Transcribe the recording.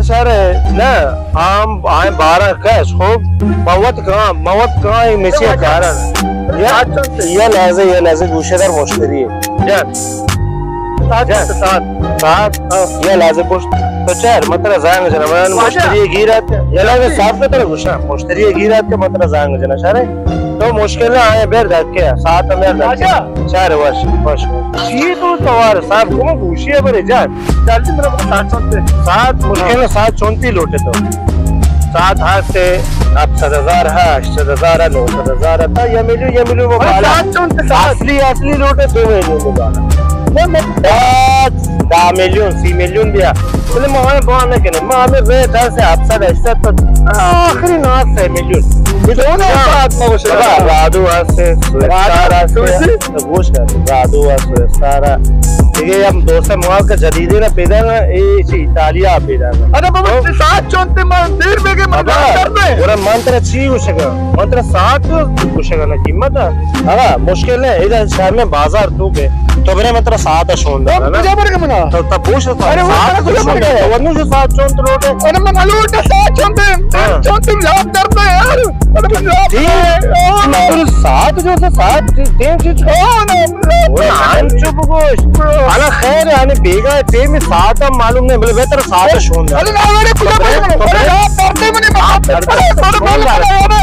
چارے، نہ، آم، آئیں بارہ کش، خوب، موت کہاں، موت کہاں، یہ مچی کارن۔ یا، یا لازے، یا لازے گوشے در مشتری ہے۔ جان۔ سات، جان۔ سات۔ سات۔ ہاں۔ یا لازے پشت۔ تو چار، مطلب زنگ جنا، من مشتری گیرات، یا لازے صاف کتر گوشا، مشتری گیرات کے مطلب زنگ جنا، چارے؟ تو مشکل نہ آئے، بیر دھکے، سات ہم بیر دھکے۔ اچھا۔ چار، وش، وش، وش۔ چی تو توار صاحب کو گوشی ہے برے جان۔ جلدی میرا کو سات سو دے۔ سات مشکل ہے، سات چونتی لوٹے تو۔ سات ہاستے، ہفت سد ہزار ہے، ہشت سد ہزار ہے، نو سد ہزار ہے، تا یہ ملیون، یہ ملیون وہ ارے بالا۔ سات چونتی سات۔ اصلی، اصلی لوٹے دو ملیون وہ بالا۔ وہ میں دس، دہ ملیون، سی ملیون دیا۔ بولے، ما ہمیں بہا نہ کریں۔ ما ہمیں ریٹ ہے سے ہفت سد، ہشت سد پر آخری ناس ہے ملیون۔ یہ تو نا سات نہ ہو سکتا۔ بابا، رادو ہے سے، سوئٹر ہے سے۔ تو گوش کر، رادو ہے، سوئٹر ہے۔ دیگه ہم دوست مال کا جدیدی نا پیدا نا، اے چی ایتالیا پیدا نا۔ ارے بابا، سات چونتے من دیر بیگے من بابا، کر دے۔ اور من ترا چی گوشگا؟ من ترا سات گوشگا نا قیمت ہے۔ ہاں، مشکل ہے، ادھر شہر میں بازار تو کے۔ تو بنے من ترا سات شون دا نا۔ کجا بڑ گئے منا؟ تو تب پوچھ تو ارے وہ سات سارا کجا بڑ گئے؟ تو ورنو سے سات چون تو لوٹے۔ ارے من لوٹے سات چون دے۔ ہاں۔ چون تم یاد کرتے ہیں یار۔ ارے من یاد ٹھیک۔ کرتے ہیں۔ مگر سات جو سے سات ٹیم چیز کون ہے؟ وہ نام چپ گوش۔ حالا خیر ہے، یعنی بیگا ٹیم سات ہم معلوم نہیں، بلے بہتر سات شون دا۔ ارے نا، ارے کجا بڑ گئے؟ ارے یاد کرتے منے مت۔ ارے، ارے، ارے، ارے،